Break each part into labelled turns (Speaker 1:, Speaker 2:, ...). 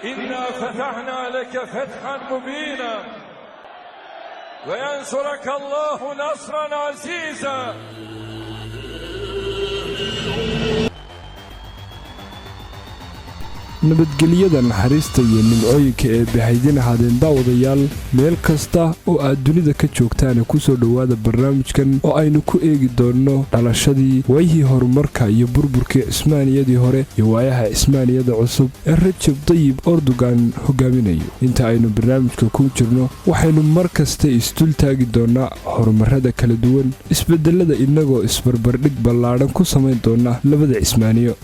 Speaker 1: إنا فتحنا لك فتحا مبينا وينصرك الله نصرا عزيزا.
Speaker 2: Nabadgelyada, naxariista iyo nimcooyinka ee bahaydin ahaadeen daawadayaal meel kasta oo aad dunida ka joogtaana, kusoo dhowaada barnaamijkan oo aynu ku eegi doonno dhalashadii, waayihii horumarka iyo burburkii Cismaaniyadii hore iyo waayaha Cismaaniyada cusub ee Rajab Dayib Erdogan hogaaminayo. Inta aynu barnaamijka ku jirno, waxaynu mar kasta isdul taagi doonnaa horumarrada kala duwan, isbedelada, innagoo isbarbardhig ballaadhan ku samayn doona labada Cismaaniyo.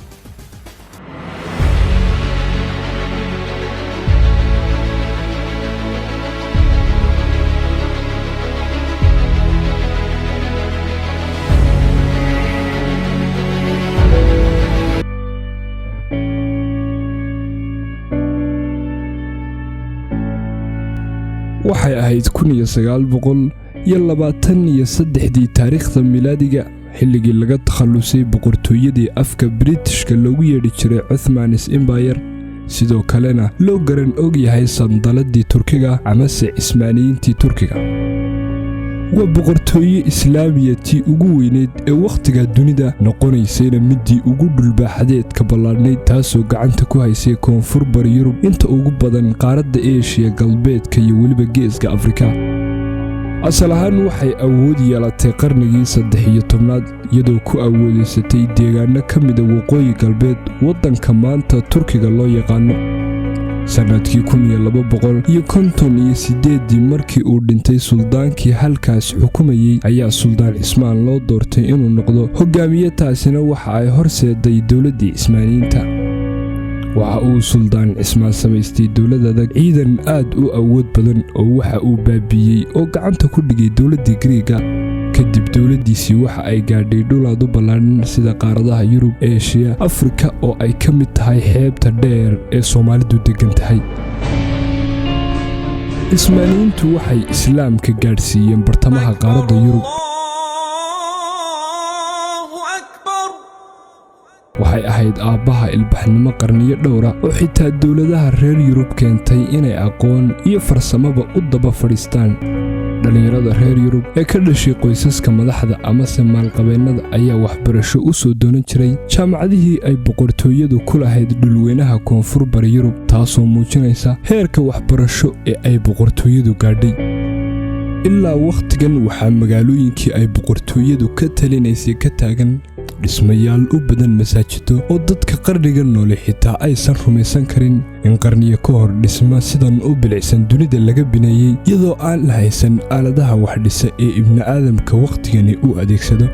Speaker 2: Waxay ahayd 1923-dii taariikhda milaadiga, xilligii laga takhallusay boqortooyadii afka Britishka loogu yeedhi jiray Ottoman Empire, sidoo kalena loo garan og yahay sandaladii Turkiga amase Cismaaniyiintii Turkiga. Waa boqortooye Islaamiya tii ugu weyneyd ee wakhtiga dunida, noqonaysayna middii ugu dhulbaaxadeedka ballaadhnayd, taasoo gacanta ku haysay koonfur bari Yurub, inta ugu badan qaaradda Eshiya, galbeedka iyo weliba geeska Afrika. Asal ahaan waxay awood yeelatay qarnigii 13aad, iyadoo ku awoodaysatay deegaano ka mida waqooyi galbeed waddanka maanta Turkiga loo yaqaano. Sannadkii 1258-dii, markii uu dhintay suldaankii halkaas xukumayey, ayaa Suldaan Cismaan loo doortay inuu noqdo hogaamiye. Taasina waxa ay horseeday dowladdii Cismaaniyiinta. Waxa uu Suldaan Cismaan samaystay dowlad adag, ciidan aad u awood badan, oo waxa uu baabiiyey oo gacanta ku dhigay dowladdii Griiga. Kadib dowladdiisii waxa ay gaadhay dhulaad u ballaadhan, sida qaaradaha Yurub, Eeshiya, Afrika, oo ay ka mid tahay xeebta dheer ee Soomaalidu deggan tahay. Cismaaniyiintu waxay Islaamka gaadhsiiyeen bartamaha qaaradda Yurub.
Speaker 3: الله أكبر.
Speaker 2: Waxay ahayd aabbaha ilbaxnimo qarniyo dhowra, oo xitaa dowladaha reer Yurub keentay inay aqoon iyo farsamaba u daba fadhiistaan. Dhallinyarada reer Yurub ee ka dhashay qoysaska madaxda amase maalqabeennada ayaa waxbarasho u soo doonan jiray jaamacadihii ay boqortooyadu ku lahayd dhulweynaha koonfur bari Yurub, taasoo muujinaysa heerka waxbarasho ee ay boqortooyadu gaadhay. Ilaa wakhtigan waxaa magaalooyinkii ay boqortooyadu ka talinaysay ka taagan dhismayaal u badan masaajido, oo dadka qarniga noole xitaa aysan rumaysan karin in qarniyo ka hor dhisma sidan u bilicsan dunida laga bineeyey, iyadoo aan la haysan aaladaha wax dhisa ee ibni'aadamka wakhtigani u adeegsado.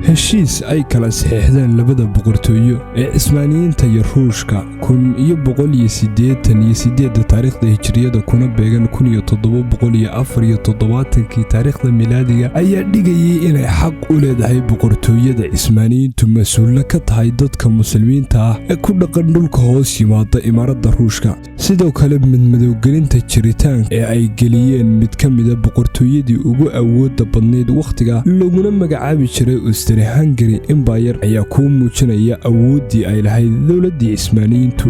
Speaker 2: Heshiis ay kala saxeexdeen labada boqortooyo ee Cismaaniyiinta iyo Ruushka 1188-da taariikhda Hijiriyada, kuna beegan 1774-kii taariikhda milaadiga, ayaa dhigayay inay xaq u leedahay boqortooyada Cismaaniyiintu, mas-uulna ka tahay dadka Muslimiinta ah ee ku dhaqan dhulka hoos yimaada imaaradda Ruushka. Sidoo kale, madmadowgelinta jiritaanka ee ay geliyeen mid ka mida boqortooyadii ugu awoodda badnayd wakhtiga, laguna magacaabi jiray Austria Hungary Empire, ayaa kuu muujinaya awooddii ay lahayd dowladdii Cismaaniyiintu.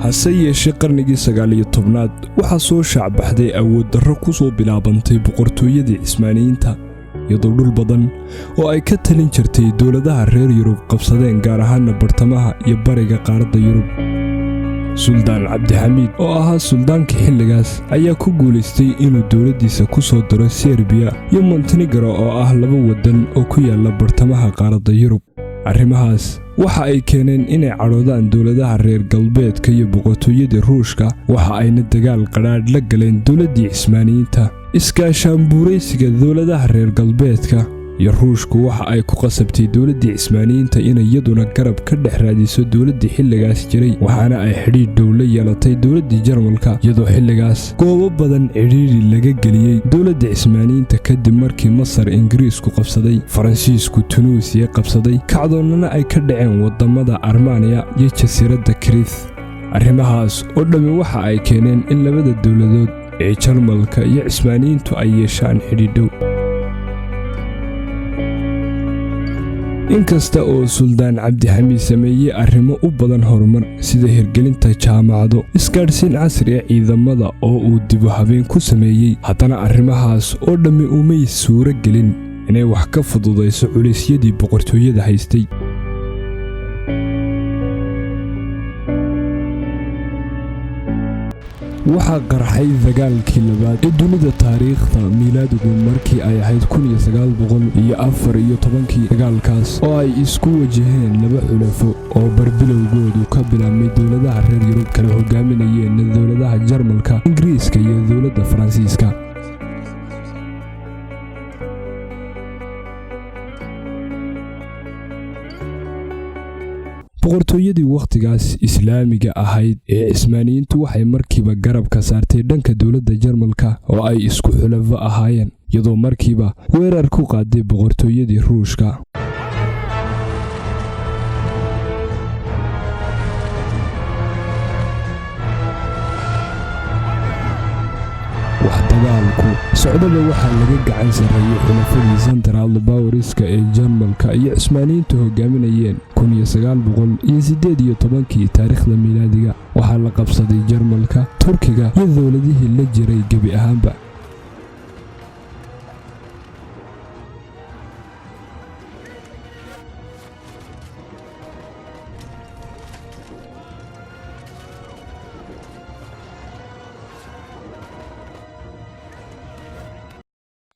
Speaker 2: Hase yeeshee, qarnigii 19aad waxaa soo shaacbaxday awood darro ku soo bilaabantay boqortooyadii Cismaaniyiinta, iyadoo dhul badan oo ay ka talin jirtay dowladaha reer Yurub qabsadeen, gaar ahaana bartamaha iyo bariga qaaradda Yurub. Suldaan Cabdixamiid, oo ahaa suldaankii xilligaas, ayaa ku guulaystay inuu dowladdiisa ku soo diro Serbiya iyo Montenegro, oo ah laba waddan oo ku yaala bartamaha qaaradda Yurub. Arrimahaas waxa ay keeneen inay cadhoodaan dowladaha reer galbeedka iyo boqortooyadii Ruushka, waxa ayna dagaal qadhaadh la galeen dowladdii Cismaaniyiinta. Iskaashaanbuuraysiga dowladaha reer galbeedka iyo Ruushku waxa ay ku qasabtay dowladdii Cismaaniyiinta inay iyaduna garab ka dhex raadiso dowladdii xilligaas jiray, waxaana ay xidhiidh dhow la yeelatay dowladdii Jarmalka, iyadoo xilligaas goobo badan cidhiidhi laga geliyey dowladda Cismaaniyiinta, kadib markii Masar Ingiriisku qabsaday, Faransiisku Tunuusiya qabsaday, kacdoonnana ay ka dhaceen waddamada Armaniya iyo jasiiradda Kriith. Arrimahaas oo dhammi waxa ay keeneen in labada dowladood ee Jarmalka iyo Cismaaniyiintu ay yeeshaan xidhiidhow. Inkasta oo Suldaan Cabdixamiid sameeyey arrimo u badan horumar, sida hirgelinta jaamacado, isgaadhsiin casri ah, ciidamada oo uu dibu habeen ku sameeyey, haddana arrimahaas oo dhammi umay suuro gelin inay wax ka fududayso culaysyadii boqortooyada haystay. Waxaa qarxay dagaalkii labaad ee dunida, taariikhda miilaadigu markii ay ahayd 1914-kii. Dagaalkaas oo ay isku wajaheen laba xulafo oo barbilowgoodu ka bilaabmay dowladaha reer Yurub, kala hogaaminayeen dowladaha Jarmalka, Ingiriiska iyo dowladda Faransiiska. Boqortooyadii wakhtigaas Islaamiga ahayd ee Cismaaniyiintu waxay markiiba garabka saartay dhanka dowladda Jarmalka oo ay isku xulafo ahaayeen, iyadoo markiiba weerar ku qaaday boqortooyadii Ruushka. Wax dagaalku socdaba waxaa laga gacan sarreeyey xulafadii Central Powers-ka ee Jarmalka iyo Cismaaniyiintu hogaaminayeen. 1918-kii taariikhda miilaadiga waxaa la qabsaday Jarmalka, Turkiga iyo dowladihii la jiray gebi ahaanba.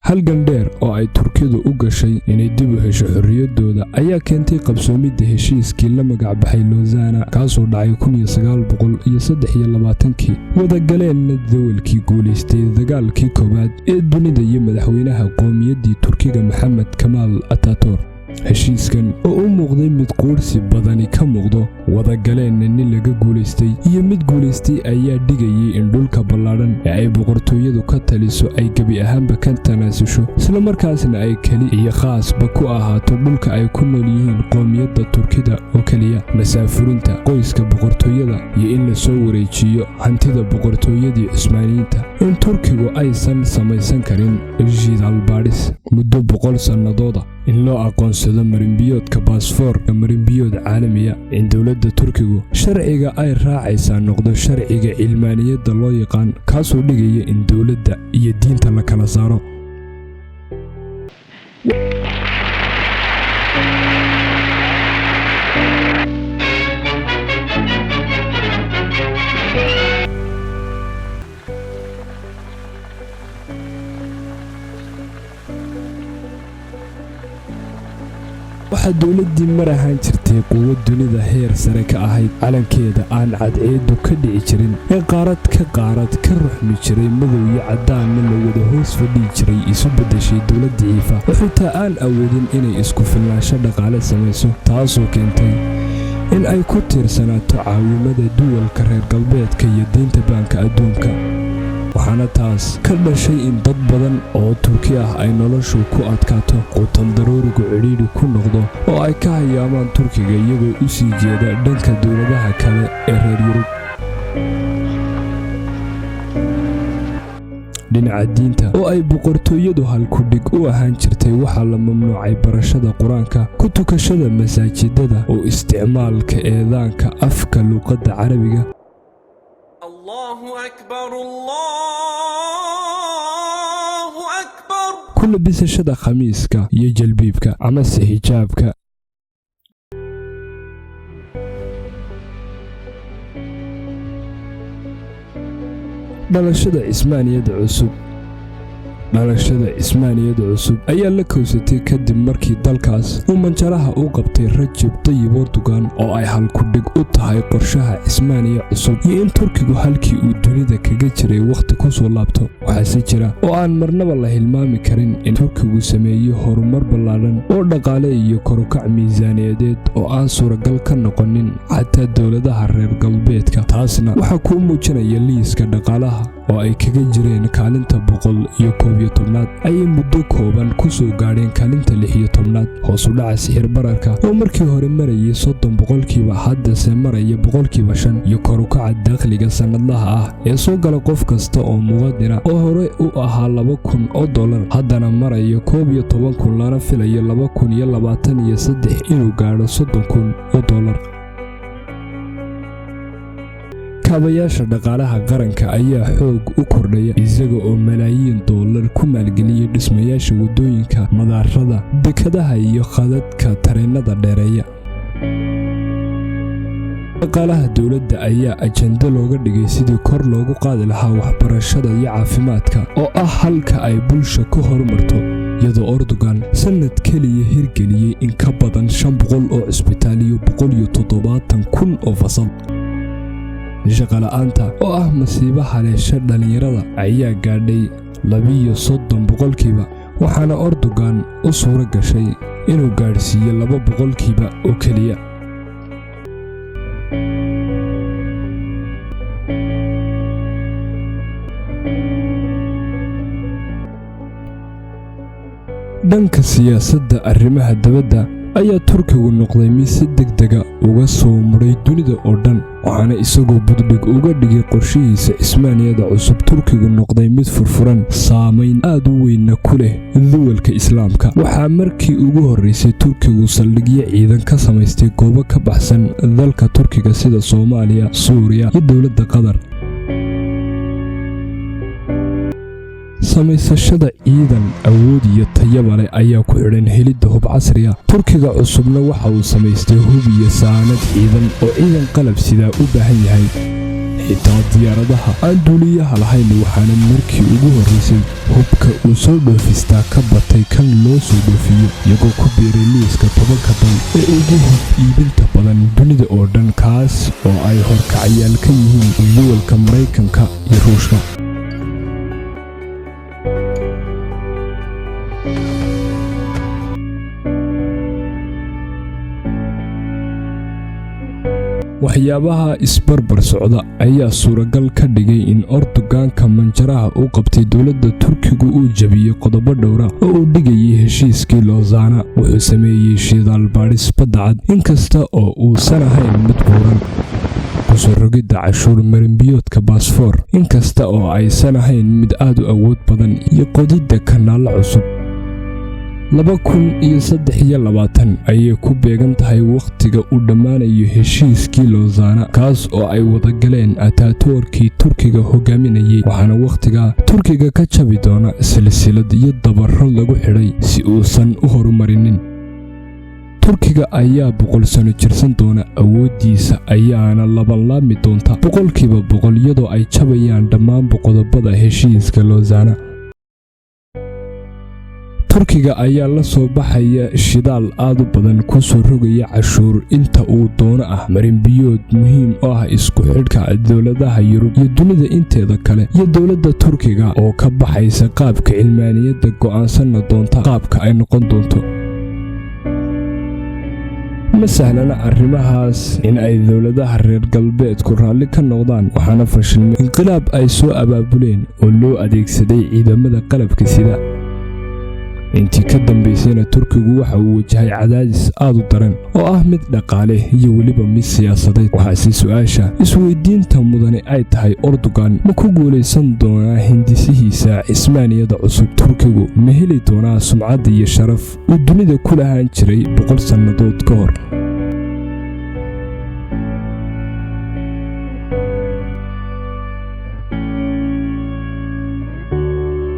Speaker 2: Halgan dheer oo ay Turkidu u gashay inay dib u hesho xorriyaddooda ayaa keentay qabsoomidda heshiiskii la magacbaxay Lozana, kaasoo dhacay 1923-kii, wadagaleenna dawalkii guulaystay dagaalkii koowaad ee dunida iyo madaxweynaha qowmiyaddii Turkiga, Maxamed Kamaal Ataturk. Heshiiskan oo u muuqday mid quursi badani ka muuqdo, wadagaleenna nin laga guulaystay iyo mid guulaystay, ayaa dhigayay in dhulka ballaadhan ee ay boqortooyadu ka taliso ay gebi ahaanba ka tanaasusho, islamarkaasna ay keli iyo khaasba ku ahaato dhulka ay ku nool yihiin qoomiyadda Turkida oo keliya, masaafurinta qoyska boqortooyada iyo in la soo wareejiyo hantida boqortooyadii Cusmaaniyiinta, in Turkigu aysan samaysan karin shidaal baadhis muddo 100 sannadooda, in loo aqoonsado marinbiyoodka Baasfoor marinbiyood caalamiya, in dowladda Turkigu sharciga ay raacaysaa noqdo sharciga cilmaaniyadda loo yaqaan, kaasoo dhigaya in dowladda iyo diinta la kala saaro. Waxaa dowladdii mar ahaan jirtay quwad dunida heer sare ka ahayd, calankeeda aan cadceeddu ka dhici jirin, ee qaarad ka qaarad ka ruxmi jiray, madow iyo caddaanna la wada hoos fadhiyi jiray, isu beddeshay dowlad daciifa oo xitaa aan awoodin inay isku filnaansho dhaqaale samayso, taasoo keentay in ay ku tiirsanaato caawimada duwalka reer galbeedka iyo deynta Baanka Adduunka. Waxaana taas ka dhashay in dad badan oo Turki ah ay noloshu ku adkaato, quutal daruurigu cidhiidhi ku noqdo, oo ay ka hayaamaan Turkiga iyagoo u sii jeeda dhanka dowladaha kale ee reer Yurub. Dhinaca diinta oo ay boqortooyadu halkudhig u ahaan jirtay, waxaa la mamnuucay barashada Qur-aanka, ku tukashada masaajidada oo isticmaalka eedaanka afka luuqadda Carabiga.
Speaker 3: الله أكبر، الله أكبر.
Speaker 2: Ku labisashada khamiiska iyo jalbiibka amase xijaabka. Dhalashada Cismaaniyadda cusub ayaa la kowsatay kadib markii dalkaas uu manjaraha u qabtay Rajab Tayib Erdogan, oo ay halkudhig u tahay qorshaha Cismaaniya cusub iyo in Turkigu halkii uu dunida kaga jiray wakhti ku soo laabto. Waxaase jira oo aan marnaba la hilmaami karin in Turkigu sameeyey horumar ballaadhan oo dhaqaale iyo korukac miisaaniyadeed oo aan suuragal ka noqonin xataa dowladaha reer galbeedka. Taasna waxaa kuu muujinaya liiska dhaqaalaha oo ay kaga jireen kaalinta 101. 11aad ayay muddo kooban ku soo gaadheen kaalinta 16aad. Hoos u dhaca sixir bararka oo markii hore marayay 30%, haddase maraya 5%, iyo kor u kaca dakhliga sannadlaha ah ee soo gala qof kasta oo muwadina oo hore u ahaa $2,000, haddana maraya 11,000, lana filayo 2023 inuu gaadho $30,000. Kaabayaasha dhaqaalaha qaranka ayaa xoog u kordhaya, isaga oo malaayiin dollar ku maalgeliyay dhismayaasha waddooyinka, madaarada, dekadaha iyo khadadka tareennada dheereeya. Dhaqaalaha dowladda ayaa ajando looga dhigay sidii kor loogu qaadi lahaa waxbarashada iyo caafimaadka, oo ah halka ay bulsha ku horumarto, iyadoo Erdogan sannad keliya hirgeliyey in ka badan 500 oo cisbitaal iyo 170,000 oo fasal. Shaqola'aanta oo ah masiibo haleesha dhallinyarada ayaa gaadhay 32%, waxaana Erdogan u suuro gashay inuu gaadhsiiyo 2% oo keliya. Dhanka siyaasadda arrimaha dibadda ayaa Turkigu noqday mid si degdega uga soo mudhay dunida oo dhan, waxaana isagoo buddhig uga dhigay qorshihiisa Cismaaniyada cusub Turkigu noqday mid furfuran, saamayn aad u weynna ku leh duwalka Islaamka. Waxaa markii ugu horraysay Turkigu saldhigyo ciidan ka samaystay goobo ka baxsan dalka Turkiga, sida Soomaaliya, Suuriya iyo dowladda Qatar. Samaysashada ciidan awood iyo tayaba leh ayaa ku xidhan helidda hub casriya. Turkiga cusubna waxa uu samaystay hub iyo saanad ciidan oo ciidan qalab sidaa u baahan yahay, xitaa diyaaradaha aan duuliyaha lahayn, waxaana markii ugu horraysay hubka uu soo dhoofistaa ka batay kan loo soo dhoofiyo, iyagoo ku biiray liiska 10-ka dal ee ugu hub iibinta badan dunida oo dhan, kaas oo ay horkacayaal ka yihiin duwalka Maraykanka iyo Ruushka. Waxyaabaha isbarbar socda ayaa suuragal ka dhigay in Erdoganka manjaraha u qabtay dowladda Turkigu uu jabiyey qodobo dhowra oo uu dhigayay heshiiskii Lozana. Wuxuu sameeyey shidaal baadhis badda cad, inkasta oo uusan ahayn mid buuran, kusoo rogidda cashuur marinbiyoodka Baasfoor, inkasta oo aysan ahayn mid aad u awood badan, iyo qodidda kanaalo cusub. 2023 ayay ku beegan tahay wakhtiga uu dhammaanayo heshiiskii Lozana, kaas oo ay wadagaleen Ataturkii Turkiga hogaaminayay, waxaana wakhtiga Turkiga ka jabi doona silsilad iyo dabarro lagu xidhay si uusan u horumarinin. Turkiga ayaa 100 sano jirsan doona, awooddiisa ayaana labanlaabmi doonta 100%, iyadoo ay jabayaan dhammaanba qodobada heshiiska Lozana. Turkiga ayaa la soo baxaya shidaal aad u badan, ku soo rogaya cashuur inta uu doono ah, marinbiyood muhiim u ah isku xidhka dowladaha Yurub iyo dunida inteeda kale, iyo dowladda Turkiga oo ka baxaysa qaabka cilmaaniyadda, go'aansanna doonta qaabka ay noqon doonto. Ma sahlana arrimahaas in ay dowladaha reer galbeedku raalli ka noqdaan, waxaana fashilmay inqilaab ay soo abaabuleen oo loo adeegsaday ciidamada qalabka sida. Intii ka dambaysayna Turkigu waxa uu wajahay cadaadis aad u daran oo ah mid dhaqaale iyo weliba mid siyaasadeed. Waxaase su-aasha isweydiinta mudane ay tahay: Erdogan ma ku guulaysan doonaa hindisihiisa Cismaaniyada cusub? Turkigu ma heli doonaa sumcad iyo sharaf uu dunida ku lahaan jiray 100 sannadood ka hor?